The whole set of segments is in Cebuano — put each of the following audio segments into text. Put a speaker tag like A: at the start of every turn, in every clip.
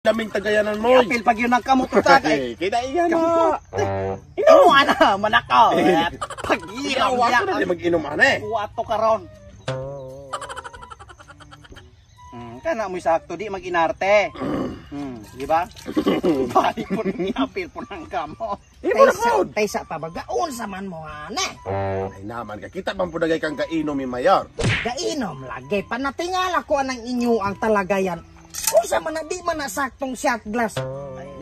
A: Daming tagayanan mo.
B: Apil pag yun ang kamot ta kay.
A: Kita iya na.
B: Ino ana manakaw. Pag-iraw
A: Ikaw
B: niya.
A: ako na di mag-inom ana eh.
B: Kuwato karon. Kana mo'y sakto di mag-inarte. Di ba? Balik po ni apil po ng kamo.
A: Imo na pod.
C: Taysa pa ba gaon sa man mo ana.
A: Ay naman ka kita man pud dagay kang kainom ni Mayor.
C: Gainom lagi panatingala ko anang inyo ang talagayan. Unsa man na di man na saktong shot glass.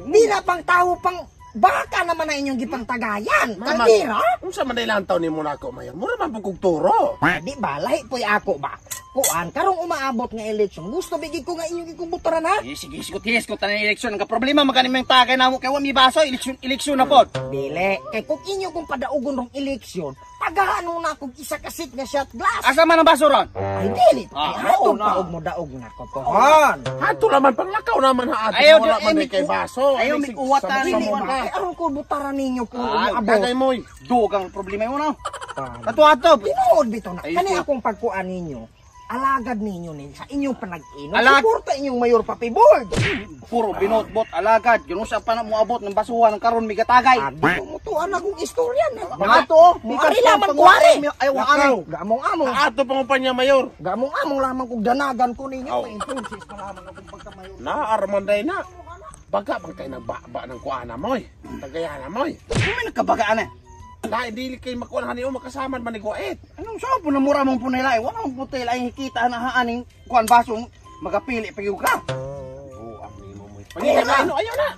C: Di na pang tao pang baka naman na inyong gipangtagayan. Kaldira?
A: Unsa man ilang taon nimo nako Mayor? Mura man pud kog turo.
C: Di ba lahi po'y ako ba? Kuan karong umaabot nga eleksyon gusto bigid ko nga inyong gikumbutaran ha.
B: Eh, sige, sigot, hiskot na ng eleksyon. Ang problema, magkano yung tagay na mo kay wa mi baso, eleksyon, eleksyon na pod.
C: Dili, kay kung inyo kong padaugon rong eleksyon, pagahan na kog isa ka seat nga shot glass.
B: Asa man ang baso ron?
C: Ay dili,
B: Ah,
C: ay hatog
B: oo na.
C: pa og mo daog na ko pohon.
A: Hato naman panglakaw naman ha ato.
B: Ayaw,
A: Wala
B: di-
A: man
B: eh,
A: di kay baso.
B: ayaw,
A: Ay,
B: may uwatan.
A: sa-
C: Dili
A: sa-
C: ba?
A: ka.
C: Ay aron ko butaran ninyo kung
B: Ah,
C: umaabot.
A: Tagay moy.
B: Dugang problema yun, no?
C: Ah,
B: Ato-ato.
C: Tinuod bitaw na.
B: Ay,
C: Kani
B: ko.
C: akong pagkuan ninyo. Alagad ninyo ni sa inyong panag-inom. Suporta inyong Mayor Papi Board.
B: Puro binotbot, alagad. Ginusa pa na moabot ng basuhan ng karon mi gatagay.
C: Adi ko mutuan akong istorya na.
B: Mga to,
C: Muari laman kuwari.
B: Ay, wa
A: Lakaw.
B: ani.
C: Gamong-among.
A: Ato pang upan niya Mayor.
C: Gamong-among lamang kog danagan ko ninyo.
A: Aw.
C: May impulses pa lamang akong pagkamayor.
A: Na arman day na. Baga bang tayo nagbaba ng kuana moy. Tagayana moy.
B: May nagkabagaan eh.
A: Na dili kay makuan hani o makasama man ni Guait.
B: Anong sa po na mura mong punila eh. Wala mong putil ay hikita na haaning kuan baso magapili pa gyud ka.
A: Oh, ang nimo moy. Pangita na ano ayaw na.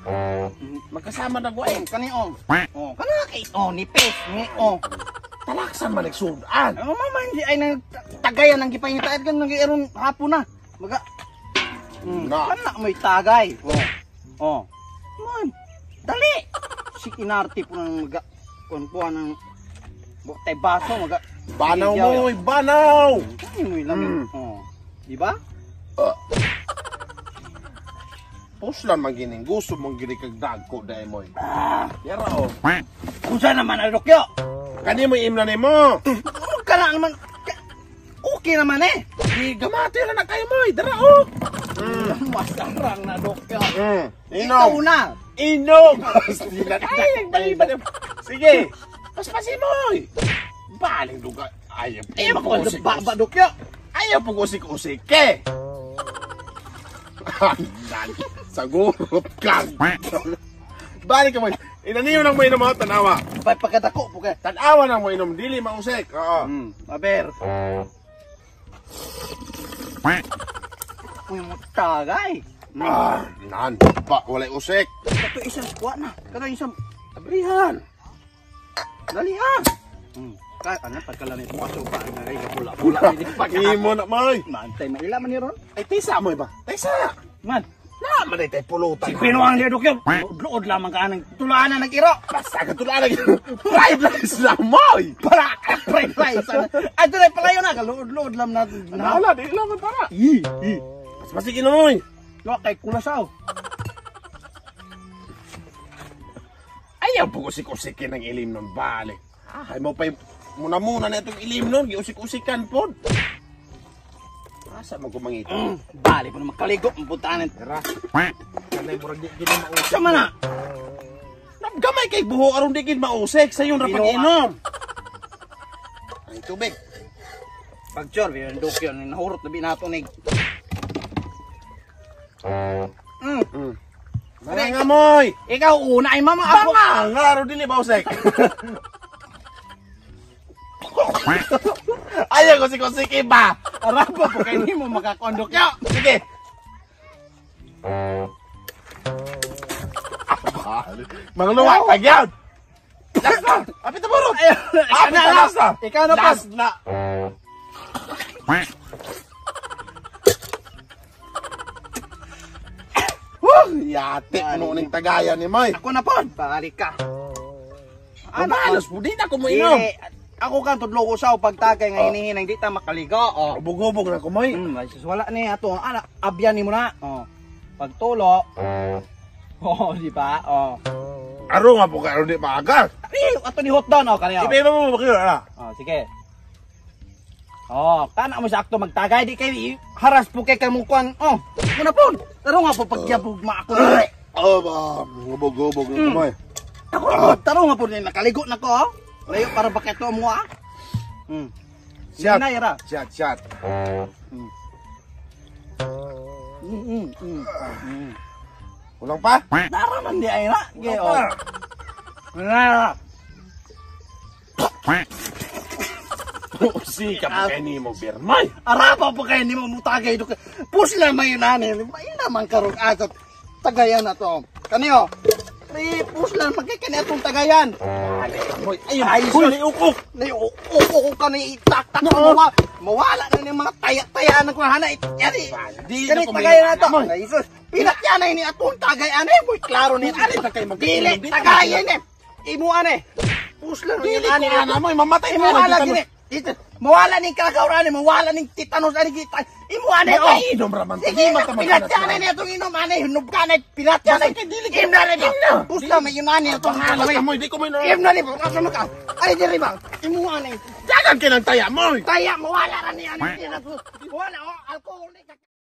A: Magkasama na Guait.
B: Kani oh. Oh, kana kay oh nipis ni oh.
A: Talaksan man nagsudan.
B: Ano mama hindi ay nang tagayan ang gipangita kan nang aron hapon na. Maga
A: Na.
B: Kana may tagay. Oh. Oh. Man. Dali. Si inarte po ng maga kuan kuan ng bukay baso maga.
A: Banaw moy, banaw.
B: Ay mo lami. Oh. Di ba?
A: Puslan man gining gusto mong gini kag dagko dai moy. Yara oh.
B: Unsa naman ang dokyo?
A: Kani mo imna nimo.
B: Kana naman okay naman eh.
A: Di gamati na na kayo moy, dara oh.
B: Masarang na dokyo.
A: Inom.
B: Ikaw na.
A: Inom. Ay, bali. Sige. Paspasi moy. Baling duga. Ayaw.
B: Ayaw ko sa baba dokyo.
A: Ayaw pag usik-usik ke. Sa gurot ka. Balik ka mo. Inaniyo lang mo inom mga tanawa.
B: Pag pagkadako po kay.
A: Tanawa lang mo inom. Dili mausik. Oo.
B: Aber. Uy mo tagay.
A: Ah, nan. Pa, walay usik.
B: Kato isang kuha na. Kato isang
A: Abrihan.
B: dalihan. Kaya ano pagkalamit mo aso pa ang naray pula pula.
A: Imo na moy.
B: Mantay maila man ni ron.
A: Ay, tisa mo ba? Tisa.
B: Man.
A: Na, man tay pulutan.
B: Si Pino ang liya dokyo. Luod lamang ka anang tulaan na nag-iro.
A: Basta ka tulaan lagi. Fried rice lang moy.
B: Para ka fried rice. Ato na palayo na kaluod-luod lam na.
A: Wala, di lang man para.
B: I. I.
A: Pasipasig inoy.
B: Lo kay kulasaw.
A: Ayaw po usik-usikin ang ilim ng bali. Ah, ay mo pa muna-muna na itong ilim nun. Giusik-usikan po. Asa man kumangita?
B: Bali po na makaligo. Ang puntahan.
A: Tara. Kanay murag di gid mausik.
B: Sama na.
A: Gamay kay buho aron di gid mausik sa yon ra pag-inom. Ay tubig.
B: Pagchor, yun dokyo nahurot na binato ni.
A: Mga moy.
B: Ikaw una ay mama ako.
A: Banga nga aron dili mausik. Ayaw ko usik-usik ba.
B: Arapa po kay nimo makakondok yo.
A: Sige. Mangluwa pagyaw. Last na. Apit na burot.
B: Ikaw na
A: Last na.
B: Ikaw na pa.
A: Last na. Woo! Yate, ano ning tagayan ni Moy?
B: Ako na pod. Balik ka.
A: Ano? Mabalos po, di na ko mo inom.
B: Dili. Ako kan tudlo ko sa pagtagay nga hinihinang di ta makaligo. Oh.
A: Ubog-ubog na ko, Moy.
B: Ay, sus, wala ni ato ana abyan ni mo na. Oh. Pagtulo. Oh, di ba? Oh.
A: Aro nga po kayo di maaga.
B: Ay, ato ni hot down oh kaniya.
A: Iba-iba mo ba kayo, ah?
B: Oh, sige. Oh, kana mo sakto magtagay di kay haras po kay kamong kuan. Oh, muna po. Taro nga po pagyabog ma ako.
A: Oh, ba, hubog-hubog ng kamay.
B: Ako po, taro nga po ni nakaligo na ko. Oh. Layo para baketo mo ah.
A: Shot.
B: Na yara.
A: Shot, shot. Kulang pa?
B: Dara man di ay na. Ge
A: Kulang
B: oh.
A: pa.
B: Nara.
A: Usika pa kay nimo, Birmay.
B: Arapa po kayo ni mo mutagay do. Pusla may nani. May naman karong asat. Tagayan na to. Kaniyo. Pre, pusla man kay kani atong tagayan.
A: Hoy, ayun.
B: Ay,
A: Hoy,
B: sus.
A: liukok.
B: Nay uko ka ni itaktak mo wa. Mawala na ni mga taya-taya na kuha na. Yani.
A: Di na
B: Kani
A: ko
B: tagayan na to.
A: Amoy.
B: Ay sus. Pinatya na ini atong tagayan eh. Boy, klaro ni.
A: Dili pa kayo mag-
B: Dili tagayan eh. Imo ane. Pusla
A: Dili
B: ni
A: ko ana mo, mamatay
B: Imo
A: mo.
B: ala gini. Dito. Mawala ning kakawra ani, mawala ning titanos ani kita. Imo ane oh.
A: Makainom ra man.
B: Sige, pinatya na ni atong inom ane, hinog ka na, pinatya na. Im na ni ba? Pusla may yun ane atong
A: Alas
B: ane.
A: mo, di ko may
B: Im na ni ba? Asa mo ka? Ay diri ba? Imo ane.
A: Dagan kinang taya mo.
B: Taya mawala ra ni ane. Wala oh, alcohol ni.